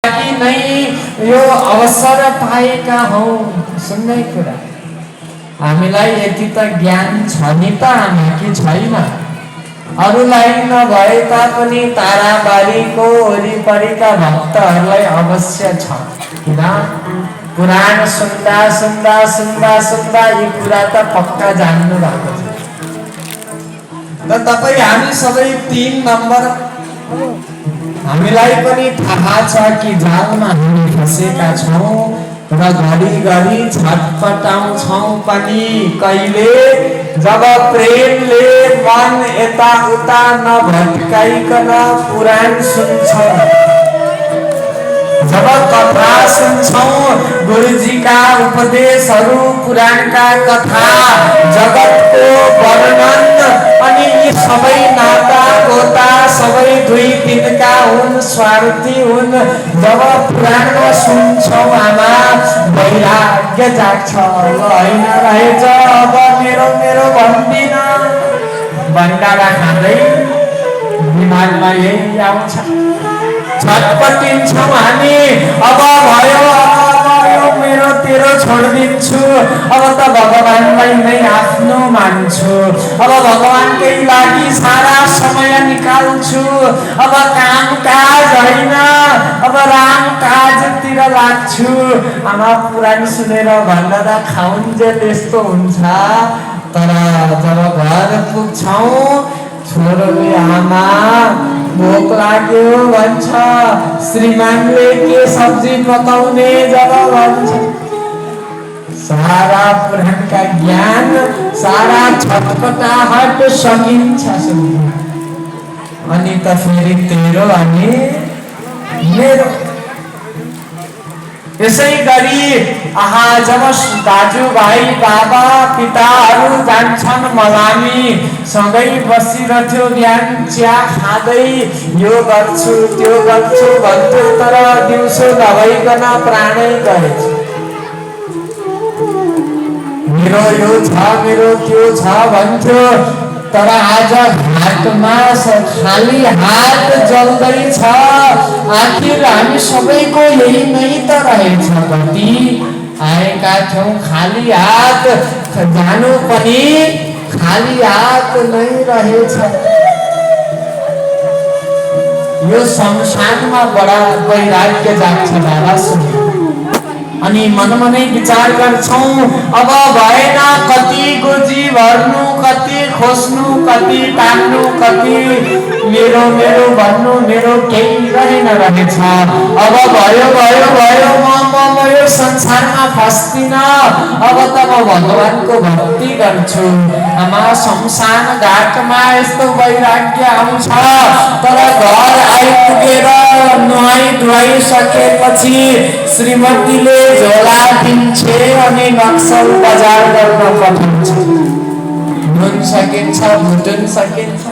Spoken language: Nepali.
कि नै यो अवसर पाएका हौं सुन्ने कुरा। हामीलाई यति त ज्ञान छ नि त आमा कि छैन? अरूलाई नभए तापनि ताराबारीको वरिपरिका भक्तहरूलाई अवश्य छ। किन? पुराण सुन्दा सुन्दा सुन्दा सुन्दा यी कुरा त पक्का जान्नु भएको छ। र तपाईँ हामी सबै 3 नम्बर हामीलाई पनि थाहा छ कि जालमा हामी फसेका छौँ र घरिघरि छटपटाउँछौँ पनि। कहिले जब प्रेमले मन यताउता नभट्काइकन पुराण सुन्छौँ, जब कथा सुन्छौँ, गुरुजीका उपदेशहरू, पुराणका कथा, जगतको वर्णन, अनि यी सबै नाता गोता सबै 2 दिनका हुन्, स्वार्थी हुन्। जब पुराणमा सुन्छौँ आमा, वैराग्य जाग्छ। होइन रहेछ अब मेरो मेरो भन्दिन, भण्डारा खाँदै दिमागमा यही आउँछ। छटपटिन्छौँ हामी, अब भयो मेरो तेरो छोडिदिन्छु, अब त भगवानलाई नै आफ्नो मान्छु, अब भगवानकै लागि सारा समय निकाल्छु, अब काम काज होइन अब राम काजतिर लाग्छु। आमा पुराण सुनेर भन्दा खाउन्जेल यस्तो हुन्छ। तर जब घर पुग्छौँ, छोरोले आमा भोक लाग्यो भन्छ, श्रीमानले के सब्जी पकाउने जब भन्छ, सारा पुराणका ज्ञान, सारा छटपटाहट सकिन्छ सुन्नु। अनि त फेरि तेरो अनि मेरो। यसै गरी जब दाजुभाइ बाबा पिताहरू जान्छन् मलामी, सँगै बसिरह्थ्यो बिहान चिया खाँदै, यो गर्छु त्यो गर्छु भन्थ्यो, तर दिउँसो नभइकन प्राणै गएछ। मेरो यो छ मेरो त्यो छ भन्थ्यो, तर आज हातमा खाली हात जल्दैछ। आखिर हामी सबैको यही नै त रहेछ गति। आएका थियौँ खाली हात, जानु पनि खाली हात नै रहेछ। यो संसारमा बडा वैराग्य जाग्छ बाबा सुन्नु। अनि मनमनै विचार गर्छौँ, अब भएन कति गोजी भर्नु, कति खोज्नु, कति तान्नु, कति मेरो मेरो भन्नु, मेरो केही रहेन रहेछ। अब भयो भयो भयो म यो संसारमा फस्दिन, अब त म भगवानको भक्ति गर्छु। आमा शमशान घाटमा यस्तो वैराग्य आउँछ, तर घर आइपुगेर नुहाई धुवाई सकेपछि श्रीमतीले झोला दिन्छे अनि नक्सल बजार गर्न पठाउँछ। नुन सकिन्छ, भुटुन सकिन्छ,